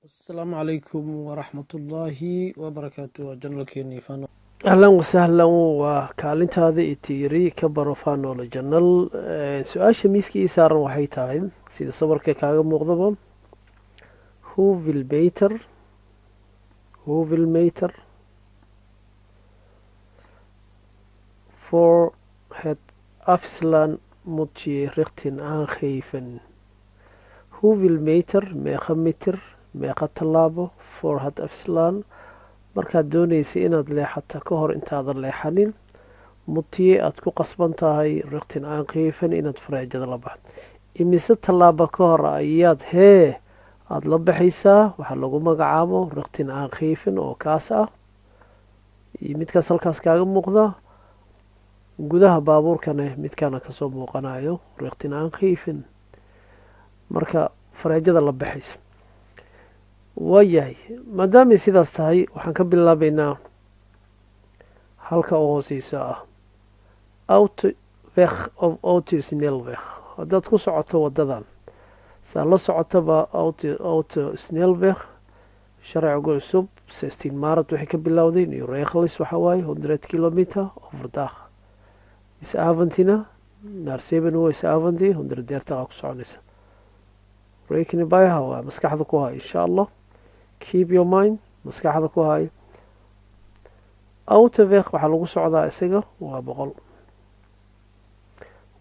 Asalaamu calaykum waraxmatullaahi wabarakaatu. Waa channelkeeni Fano. Ahlan wasahlan, waa kaalintaada iyo tiiri ka baro Fanolo Channel. Su-aasha miiska ii saaran waxay tahay, sida sawirka kaaga muuqdaba, hoeveel meter voor het afslaan moet je richting aangeven? Hoeveel meter, meeqa mitir, meeqa tallaabo, voor het afslaan, markaad doonaysa inaad leexata, ka hor intaadan leexanin, moet je, aada ku qasban tahay, richting aangeven, inaad fareejada la baxdo? Imise tallaabo ka hor ayaad hee aada la baxaysaa waxaa lagu magacaabo richting aangeven, oo kaas ah iyo midkaas halkaas kaaga muuqda? Gudaha baabuurkane midkaana kasoo muuqanayo richting aangeven marka fareejada la baxaysa. Waayahay, maadaamay sidaas tahay, waxaan ka bilaabaynaa halka u hooseysa ah autoweg of autosnelweg. Haddaad ku socoto waddadan, saa la socotaba, autosnelweg sharciga cusub 16 maart waxay ka bilowday, nieuwe regels, waxa waaye 100 kilometer overdag. 's Avondsna naar 7 uur 's avonds 130 ku soconaysa. Rekenen bijhouden, maskaxda ku hay, insha Allah. Keep your mind, maskaxda ku hay. Autoweg waxaa lagu socdaa isaga waa 100.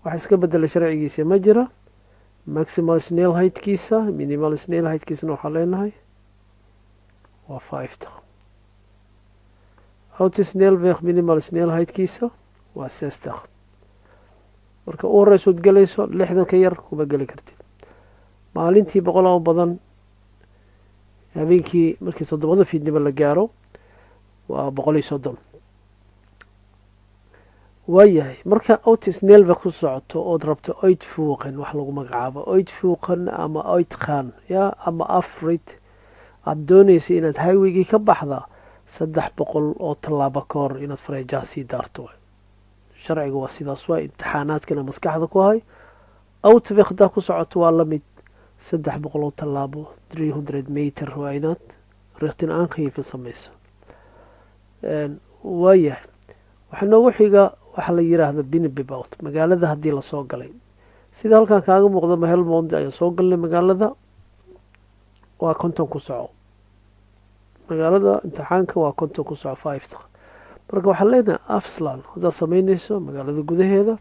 Waxa iska bedelay sharcigiisa ma jira. Maximal snelheidkiisa, minimal snelheidkiisana waxaa leenahay waa 50. Autosnelweg minimal snelheidkiisa waa 60. Marka u horeysood gelayso, 60 ka yar kuma geli kartid. Maalintii 100 oo badan, habeenkii markii 7da fiidnimo la gaaro waa 130. Waayahay, marka autosnelweg ku socoto ood rabto uitvoegen, wax lagu magacaabo uitvoegen ama uitgaan ya ama afrit, aada doonaysa inaad highwaygii ka baxda, 300 oo tallaabo ka hor inaad fareejaha sii daarto. Sharciga waa sidaas, waa imtixaanaadkana maskaxda ku hay. Autoweg haddaa ku socoto waa lamid, 300 oo tallaabo, 300 meter, waa inaad richting aangeven samayso. Waayahay, waxaa noogu xiga waxaa la yiraahda binnenbebouwd, magaalada haddii lasoo galay. Sida halkan kaaga muuqda, Helmond ayaan soo galnay magaalada, waa 50 ku soco magaalada. Imtixaanka waa 50 ku soco, 50. Marka waxaan leenahay afslaan haddaad samaynayso magaalada gudaheeda,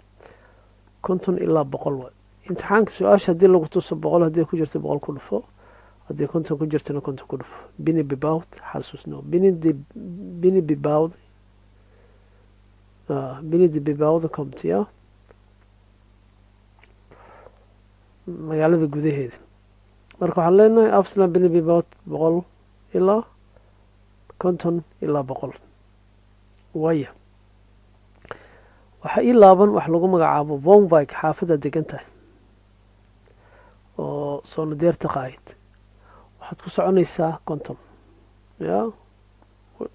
50 ilaa 100 waay. Imtixaanka su-aasha haddii lagu tuso 100 haddii ku jirto, 100 ku dhufo. Haddii 50 ku jirtona, 50 ku dhufo. Binnenbebouwd, xasuusno, binnenbebouwd, binnen de bebouwde kom, ja, magaalada gudaheeda. Marka waxaan leenahay afslaan binnenbebouwd 100 ilaa 50 ilaa 100. Waaya, waxaa ii laaban wax lagu magacaabo woonwijk, xaafadda degan tahay oo zone 30 ahayd. Waxaad ku soconaysaa 50, ya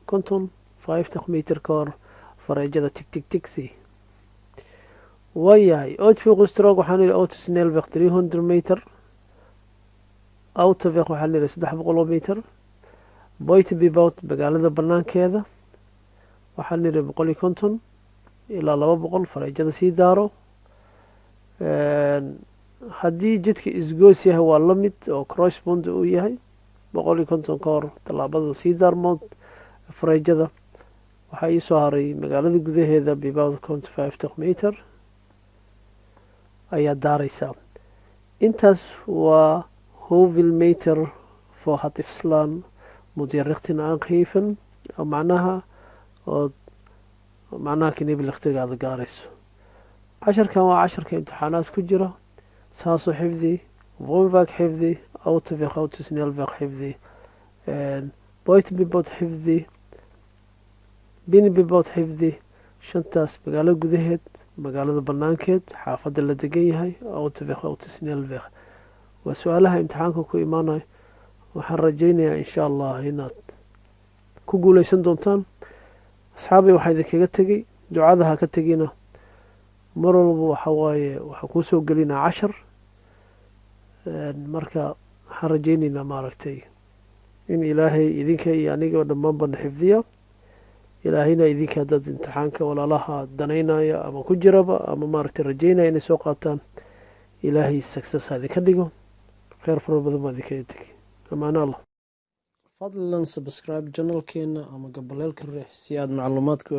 50, 50 meter ka hor fareejada tig tig tigsi. Waayahay, uitvoeringsstrook waxaan idhi autosnelweg 300 meter, autoweg waxaan idhi 300 oo meter. Buitenbebouwd, magaalada banaankeeda, waxaan idhi 150 ilaa 200 fareejada sii daaro. Haddii jidka isgoos yahay waa la mid, oo kruispunt uu yahay, 150 ka hor tallaabada sii daarmood fareejada. Waxaa ii soo haray magaalada gudaheeda, bebouwde kom 50 meter ayaa daaraysaa. Intaas waa hoeveel meter voor het afslaan moet je richting aangeven, oo macnaha ood macnaha knipperlichtigaada gaarayso. Casharkan waa casharka imtixaanaad ku jira. Saasoo xifdi: woonwijk xifdi, autoweg, autosnelweg xifdi, buitenbebouwd xifdi, binnenbebouwd xifdi. Shantaas: magaalo gudaheed, magaalada banaankeed, xaafadda la degan yahay, autoweg, autosnelweg, waa su-aalaha imtixaanka ku imaanayo. Waxaan rajaynayaa, insha Allah, inaad ku guuleysan doontaan. Asxaabay, waxaa idinkaga tegey ducada ha ka tegina. Mar walba waxa waaye waxaa kuusoo gelinaa cashar. Marka waxaan rajayneynaa, maaragtay. In Ilaahay idinka iyo aniga oo dhammaanba na xifdiyo. Ilaahayna idinka haddaad imtixaanka walaalaha danaynaya ama ku jiraba ama maaragtay rajaynaya inay soo qaataan, Ilaahay success ha idinka dhigo. Kheyr fara badan baa idinkaga tegi. Amaano Allah. Fadlan subscribe channelkeena ama gambaleelka riix si aad macluumaadka